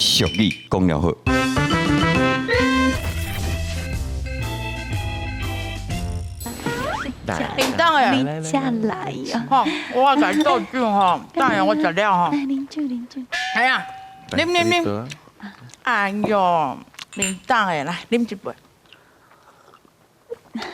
俗语讲了好。叮当哎，你才来呀！吼，我来倒酒吼，等下我食了吼。来啉酒啉酒。哎呀，啉啉啉。哎哟，铃铛的，来啉一杯。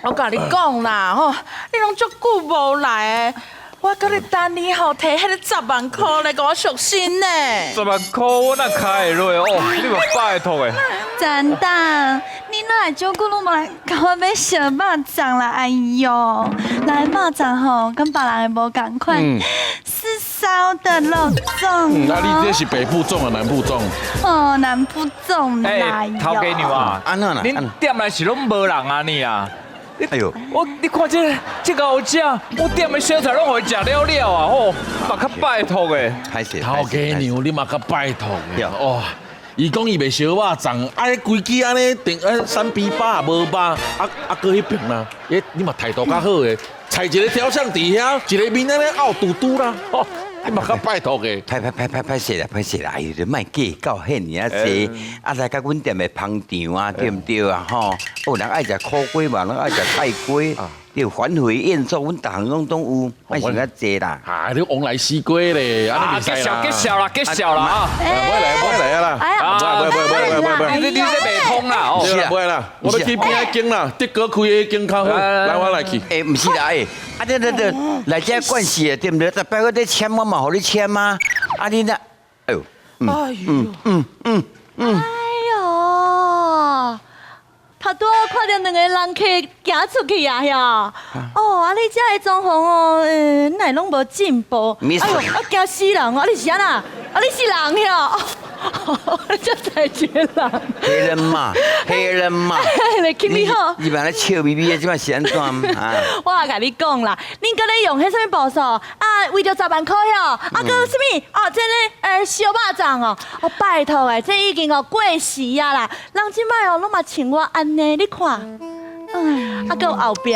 我共你讲啦，吼，你攏足久无来的，我阁咧等你吼，提彼个十万箍来共我赎身呢。十万箍我哪开会落哦？你嘛拜托的。真的，你哪会足久攏无来共我买烧肉粽啦？哎哟，来肉粽吼，佮别人的无仝款，是烧的肉粽。那你这是北部粽啊，南部粽？哦，南部粽啦。哎，头家娘啊，按怎啦？恁店内是拢无人啊你啊？哎呦，我你看这这个好食，我店的小菜拢予伊食了了啊！吼，嘛较拜托的。歹势，头家娘，你嘛较拜托的。哦，伊讲伊卖烧肉粽，啊，规支按呢定啊三比八无肉，啊啊阁彼爿啦，欸，你嘛态度较好的，裁一个雕像伫遐，一个面按呢沤嘟嘟啦，吼，你嘛较拜托的。歹歹歹歹歹势啦，歹势啦！哎呦，你莫计较遐尔啊济，啊来共阮店的捧场啊，对毋对啊？吼，有人爱食苦瓜嘛，人爱食菜瓜，对，环回宴桌，阮逐项拢拢有，莫想遐济啦。啊，你往来西瓜咧，啊，你袂使啦。结笑啦，结笑啦啊！袂来，袂来啊啦！袂袂袂袂袂，你你这袂通啦哦！是啦，袂啦，我欲去边仔间啦，德哥开的间较好，来我来去。欸，毋是啦，欸，啊，对对对，来遮惯势的对毋对？逐摆我咧签，我嘛予你签啊。啊，你若，哎呦，哎呦，嗯嗯嗯，哎呦，头拄仔看著两个人客行出去啊，遐。哦，啊，你遮的装潢哦，哪会拢无进步？哎呦，啊，惊死人哦！啊，你是按怎？啊，你是人遐？这才一个人。黑人嘛，黑人嘛。来，请你好。你别咧笑眯眯的，这摆是按怎啊？我也共你讲啦，恁阁咧用彼啥物步数？啊，为著十万箍遐，啊，阁啥物？哦，这个烧肉粽哦，哦，拜托的，这已经哦过时啊啦。人这摆哦拢嘛穿我按呢，你看，啊，阁有后壁。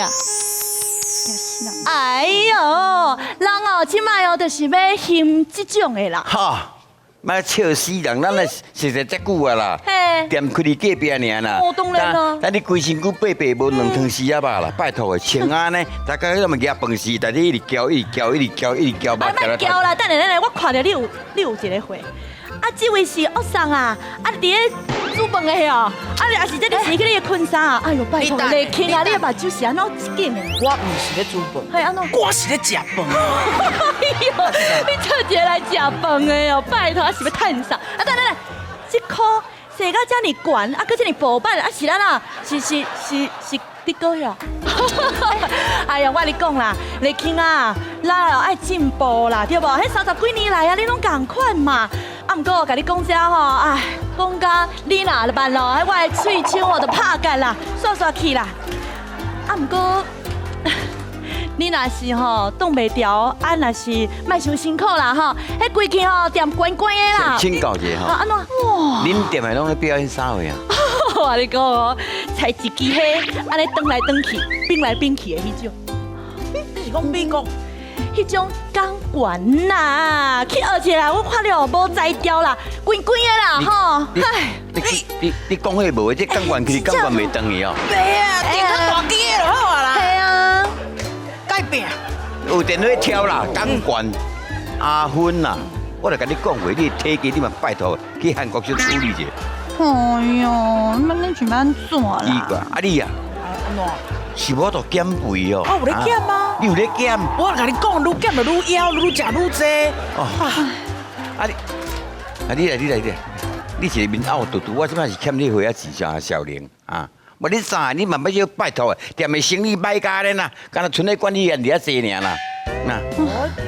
哎哟，人哦，这摆哦就是欲兴这种的啦。哈。莫笑死人，咱来熟似遮久啊啦，店开伫隔壁尔啦。哦，当然啦。咱你规身躯白白无两汤匙仔肉啦，拜托的，穿按呢，大家那么举饭匙，但你一直嚼，一直嚼，一直嚼，一直嚼，莫嚼啦，等下等下，我看著你有一个货。啊，这位是恶送啊，啊，伫咧煮饭的哦，啊，你也是这个是去你的婚纱啊？哎哟，拜托，丽卿啊，你的目睭是按怎这紧的？我毋是咧煮饭，系按怎？我是咧食饭。哎呦，你特一个来食饭的哦，拜托，啊是欲趁啥？啊，等等等，这箍踅到遮尔悬，啊，阁遮尔薄板，啊是按怎？是是是是的哥哟。哎呀，我共你讲啦，丽卿啊，咱哦爱进步啦，对无？彼三十几年来啊，你拢仝款嘛。啊，毋过我共你讲这吼，哎，讲甲你若慢咯，我的喙须我就拍干啦，煞煞去啦。啊，毋过你若是吼挡袂牢，啊，若是莫伤辛苦啦吼，彼规气吼店关关的啦。请教一下吼。按怎？哇！恁店的拢咧表演啥货啊？我共你讲哦，才一支彼，按呢转来转去，变来变去的彼种。你是讲美国？彼种钢管呐，去学一下，我看了无才调啦，规规的啦吼。唉，你你你讲彼无？这钢管去钢管袂转去哦。袂啊，电较大支的就好啊啦。系啊，改变。有电话跳啦，钢管阿芬啦，我来共你讲话，你体格你嘛拜托去韩国去处理一下。哎哟，那你是欲按怎啦？奇怪，啊你啊，按怎？是无度减肥哦？我有咧减吗？你有咧减？我共你讲，愈减就愈枵，愈食愈济。哦，啊你，啊你来，你来，你来，你是面沤嘟嘟，我这摆是欠你岁仔钱啥少年啊？无你啥？你嘛欲少拜托的，店的生意歹甲咧啦，敢若賰咧管理员伫遐济尔啦。那，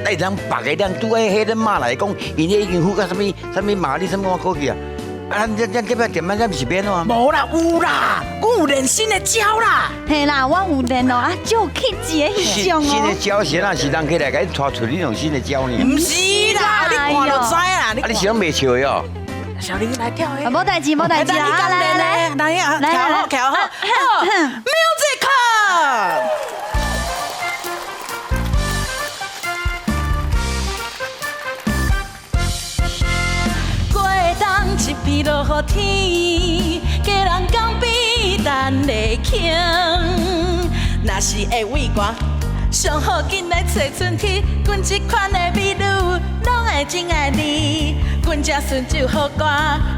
哎，人别个人拄爱彼恁妈来讲，𪜶已经付甲啥物啥物玛丽啥物我过去啊？啊，咱咱咱这摆店仔咱毋是变怎？无啦，有啦，阮有练新的招啦。嘿啦，我有练哦，啊，就去一个彼种哦。新的招是哪是人客来共你带出你用新的招呢？毋是啦，你看就知啦。啊，你是拢袂笑的哦？小玲来跳的。无代志，无代志啊！来来来，来跳好，跳好。Music。过冬一比落雨天，家人江边等咧轻。若是会畏寒，上好紧来揣春天。阮这款的美女，拢会真爱你。阮这顺手好歌，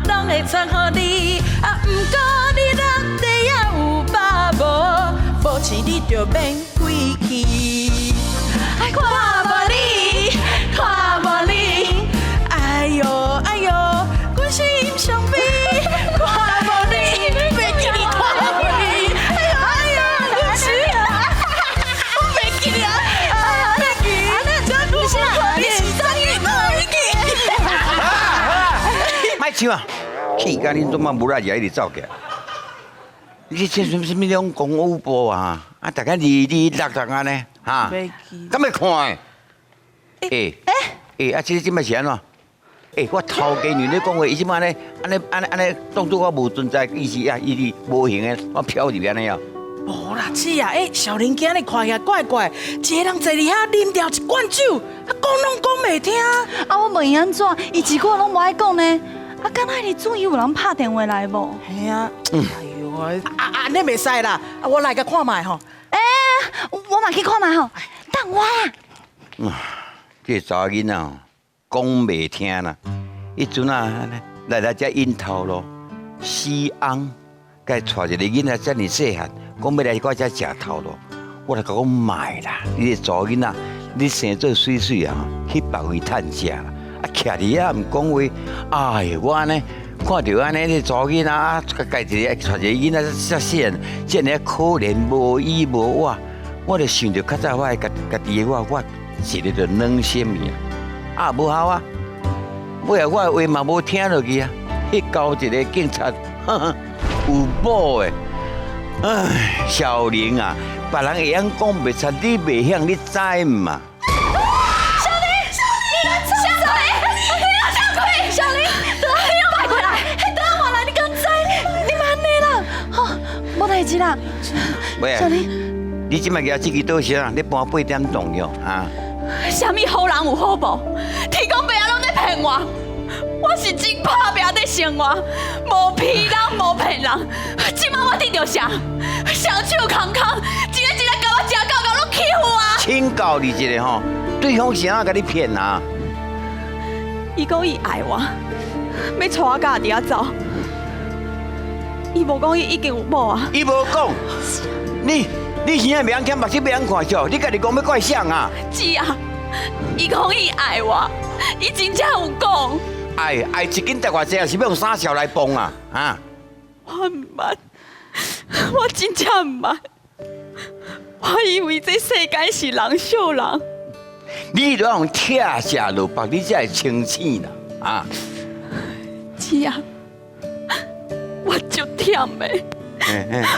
拢会唱予你。啊，毋过你落地也有吧无？无饲你就免归去。看无你，看无你，哎哟哎哟，阮心伤悲。看无你，袂记你，看无你，哎哟哎哟，阮心，我袂记你啊，袂记，这句你是怎样会记？莫唱啊！气甲恁总嘛无力一直走起来。你这什什物种功夫步啊？啊，大家二二六六按呢，哈？敢欲看的？欸欸，啊，这这摆是按怎？欸，我头家娘咧讲话，伊这摆按呢按呢按呢按呢，当作我无存在，意思啊，伊是无形的，我飘入去按呢啊。无啦，姊啊，欸，小玲今日看起来怪怪，一个人坐伫遐啉著一罐酒，啊，讲拢讲袂听。啊，我问伊按怎，伊一句话拢无爱讲呢。啊，敢若伊注意有人拍电话来无？嘿啊，哎哟，啊啊，你袂使啦，啊，我来共看覓吼。欸，我嘛去看覓吼，等我啦。这个查某囡仔讲袂听啦，彼阵啊来来遮𪜶头路，死翁，共带一个囡仔遮尔细汉，讲欲来我遮食头路，我就共讲莫啦，你这查某囡仔，你生做媠媠啊，去别位趁食啦，啊，徛伫遐毋讲话，哎哟，我按呢看著按呢，这查某囡仔啊，家己一个带一个囡仔遮细汉，遮尔可怜，无依无倚，我就想著较早我家家己的我，我一个就软心去啊，啊无效啊，尾仔我的话嘛无听落去啊，彼交一个警察，有某的，唉，小玲啊，别人会晓讲袂出，你袂晓，你知毋嘛？小玲，小玲，小玲，小玲，小玲，等下你过来，等下我来，你敢知？你莫按呢啦，吼，无代志啦。小玲，你这摆举这支刀是啥？你搬八点档哟，哈？啥物好人有好报，天公伯仔拢咧骗我，我是真拍拚咧生活，无骗人无骗人。这摆我得著啥？双手空空，一个一个共我食够够，拢欺负我。请教你一下吼，对方是按怎共你骗啊？伊讲伊爱我，欲带我佮阿弟仔走。伊无讲伊已经有某啊。伊无讲，你耳仔袂晓听，目睭袂晓看笑，你家己讲欲怪谁啊？姊啊，伊讲伊爱我，伊真正有讲。爱爱一斤值偌济啊？是欲用三勺来磅啊？啊？我毋捌，我真正毋捌。我以为这世间是人惜人。你都用拆食落腹，你才会清醒啦！啊？姊啊，我足忝的，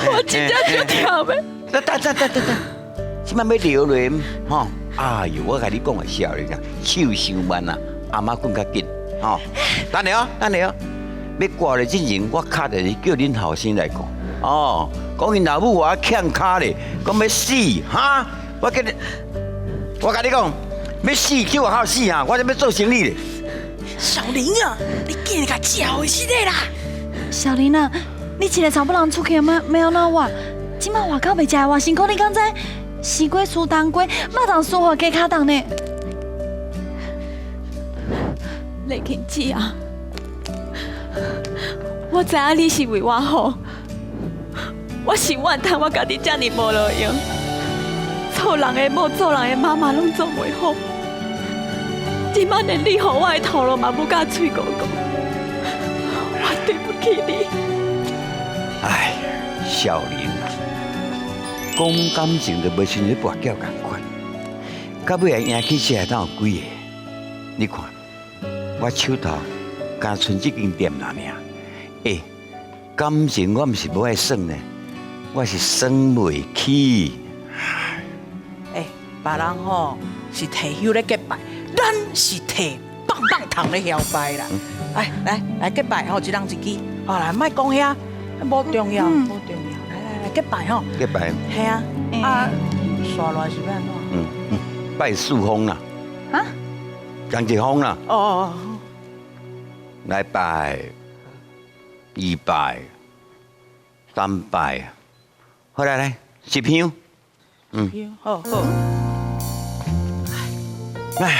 我真正足忝的。等等等等等等，这摆欲流泪吼？哎哟，我共你讲个少年啊，手伤慢啊，阿妈滚较紧吼。等下哦，等下哦，欲挂咧之前，我敲电话叫恁后生来讲哦，讲𪜶老母我欠跤咧，讲欲死哈？我叫你，我共你讲，欲死去外口死哈，我这欲做生理咧。小玲啊，你紧来共食回死的啦！小玲啊，你一个查某人出去欲欲按怎活？这摆外口袂食偌辛苦，你敢知？西瓜输冬瓜，肉粽输予鸡跤重呢。丽琴姊啊，我知影你是为我好，我是怨叹我家己遮尔无路用，做人的某，做人的妈妈拢做袂好。这摆连你予我的头路嘛母甲喙糊糊，我对不起你。哎，少年啊，讲感情就无亲像跋筊仝款，到尾啊赢起这来哪有几个？你看，我手头敢賰这间店尔尔，欸，感情我毋是无爱耍呢，我是耍袂起。欸，别人吼是提香咧结拜，咱是提棒棒糖咧摇摆啦。来来来结拜吼，一人一支。好来，莫讲遐，无重要，无重要。来来来，结拜吼。结拜。嘿啊，啊，煞落来是欲按怎？嗯嗯，拜四方啦。啊？仝一方啦。哦哦哦。来拜。二擺、三擺，好來來，十香。嗯，好好。來。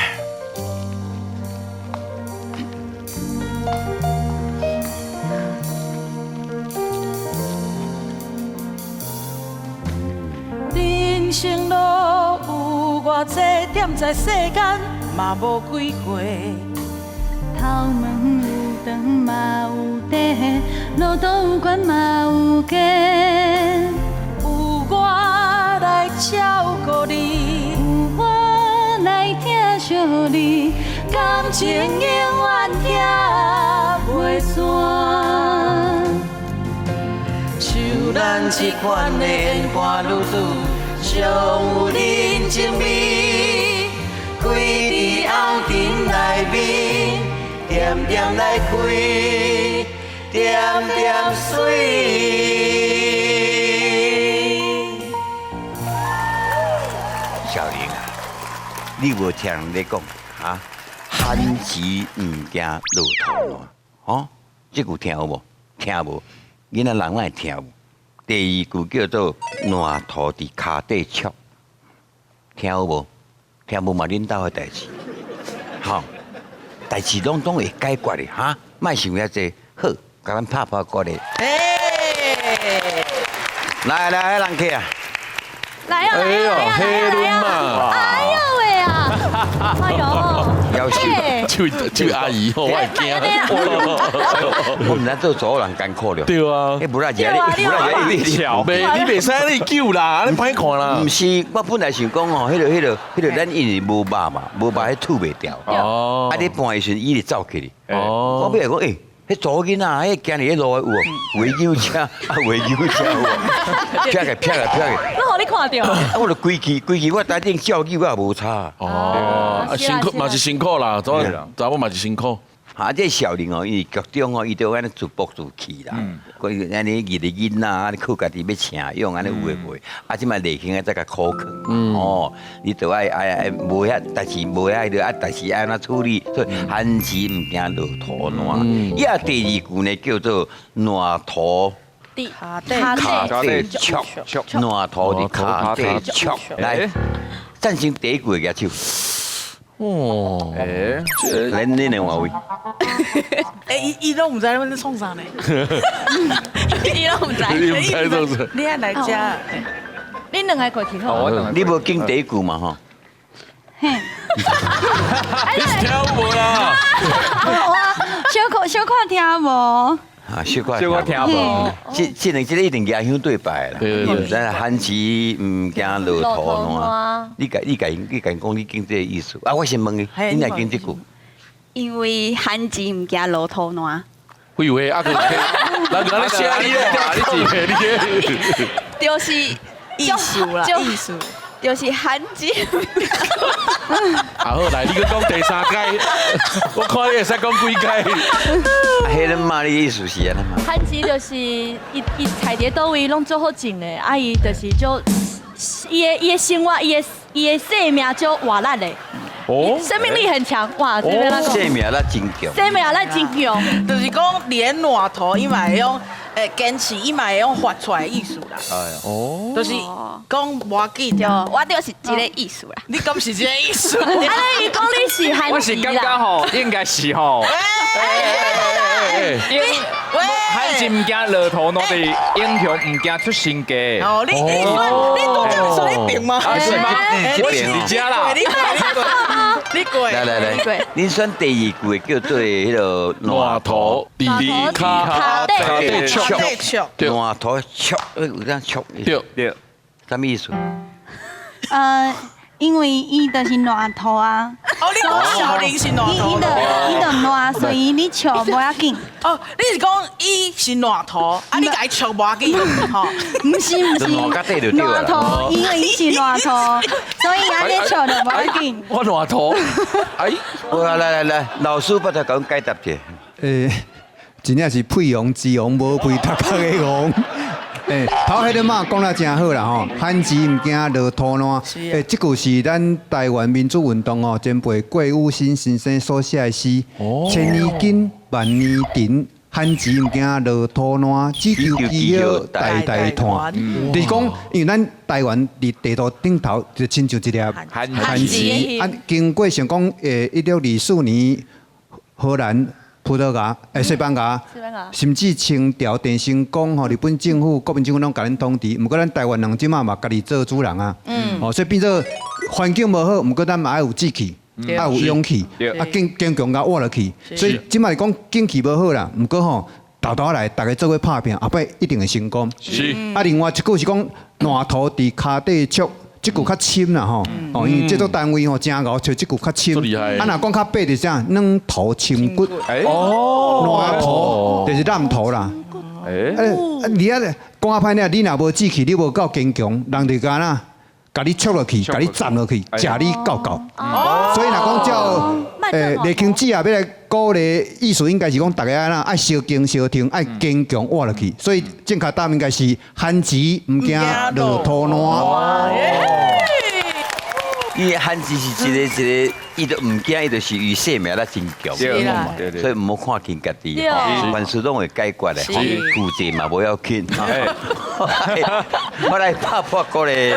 人生路有偌濟點在世間嘛無幾回。頭毛有長嘛有短，路途有懸嘛有低。有我來照顧你，有我來疼惜你，感情永遠拆袂散。像咱這款的緣伴女子，上有人情味，開佇紅塵內面，點點來開，點點水。小玲啊，你無聽人咧講啊？番薯毋驚落土爛，哦，這句聽有無？聽無？囡仔人攏會聽無？第二句叫做爛塗佇跤底戳，聽有無？聽無嘛？恁兜的代誌，吼，代誌攏總會解決的哈，莫想遐濟，好，共咱拍拍鼓勵。來來，人客啊！來啊來啊來啊！哎呦喂啊！哎呦！夭壽，這位這位阿姨，我會驚。我毋知做查某人艱苦了。對啊。欸，無啦，你無啦，你你袂，你袂使你救啦，你歹看啦。毋是，我本來想講吼，彼個彼個彼個，咱因為無肉嘛，無肉彼吐袂掉。哦。啊，你搬的時陣，伊就走去哩。哦。我欲來講，欸，彼查某囡仔，彼行佇彼路有無？圍牛車，啊圍牛車有無？撇個撇個撇個。攏予你看著。啊，我就規氣規氣，我台頂照鏡我也無差。哦，啊辛苦嘛是辛苦啦，查查某嘛是辛苦。啊，這小玲哦，因為劇中哦，伊就按呢自暴自棄啦，佮按呢二個囡仔，按呢靠家己欲請養，按呢有的無的，啊，這擺內心啊，才共苦困。哦，你就愛愛愛無遐代誌，無遐個啊代誌愛按怎處理，所以番薯毋驚落土爛。伊啊第二句呢叫做爛塗佇跤底戳，爛塗佇跤底戳。來，贊成第一句的舉手。哦，欸，恁兩位，欸，伊伊攏毋知阮咧創啥呢？伊攏毋知，你毋知創啥？你愛來遮？恁兩个過去好。你無敬第一句嘛吼？嘿，你是聽有無啦？我小可小可聽無。啊，小可小可聽無。這這兩這個一定舉香對拜啦。對對對。咱番薯毋驚落土爛。你共你共你共講你敬這個意思。啊，我先問你，你哪敬這句？因為番薯毋驚落土爛。廢話，啊，閣人人咧寫你咧，你是你就是意思啦，意思。就是番薯。啊好，來，你閣講第三擺，我看你會使講幾擺。啊，彼個媽的意思是按怎嘛？番薯就是伊伊菜佇佗位攏足好種的，啊伊就是足伊的伊的生活，伊的伊的生命足活力的。哦，生命力很強，哇！生命力真強，生命力真強，就是講連爛塗伊嘛會用，欸堅持伊嘛會用發出來的意思啦。哦，就是講無要緊，對，我就是這個意思啦。你敢是這個意思？啊，你講你是番薯啦。我是感覺吼，應該是吼。番薯毋驚落土爛，就是英雄毋驚出身家。哦，你你你拄才是說你邊嗎？是嗎？我是佇遮啦。你過，你過，來來來，恁選第二句叫做彼个爛塗佇跤底戳，爛塗戳，有當戳，對對，啥物意思？因為伊就是爛塗啊。哦，你講小玲是爛塗。伊伊就伊就爛，所以你笑無要緊。哦，你是講伊是爛塗，啊你共伊笑無要緊，吼？毋是毋是，爛塗，因為伊是爛塗，所以按呢笑就無要緊。我爛塗，哎，好啦，來來來，老師捌頭共阮解答者。欸，真正是屁王之王，無屁頭殼的王。欸，頭彼个媽講得真好啦吼，番薯毋驚落土爛。欸，這句是咱台灣民主運動哦前輩郭雨新先生所寫的詩。千年根，萬年藤，番薯毋驚落土爛，只求飢餓代代傳。就是講，因為咱台灣佇地圖頂頭就親像一粒番薯，啊，經過像講1924年荷蘭、葡萄牙、西班牙，甚至清朝鄭成功吼，日本政府、國民政府攏共咱統治。毋過咱台灣人這馬嘛家己做主人啊，哦，所以變做環境無好，毋過咱嘛愛有志氣，愛有勇氣，啊，堅堅強共活落去。所以這馬是講景氣無好啦，毋過吼，沓沓來，逐家做伙拍拚，後擺一定會成功。啊，另外一句是講爛塗佇跤底觸，這句較深啦吼。哦，因為這做單位吼誠𠢕，揣這句較深。啊，若講較白就是啥？軟塗深骨。爛塗就是爛塗啦。你啊講較歹聽，你若無志氣，你無夠堅強，人就敢若共你戳落去，共你斬落去，食你夠夠。所以若講照賴清子啊，欲來鼓勵，意思應該是講逐家按怎愛相敬相挺，愛堅強活落去。所以正確答案應該是番薯毋驚落土爛。伊番薯是一个一个，伊都毋驚，伊就是伊生命力真強，所以毋好看輕家己，凡事攏會解決的，負債嘛無要緊。我來拍破鼓勵。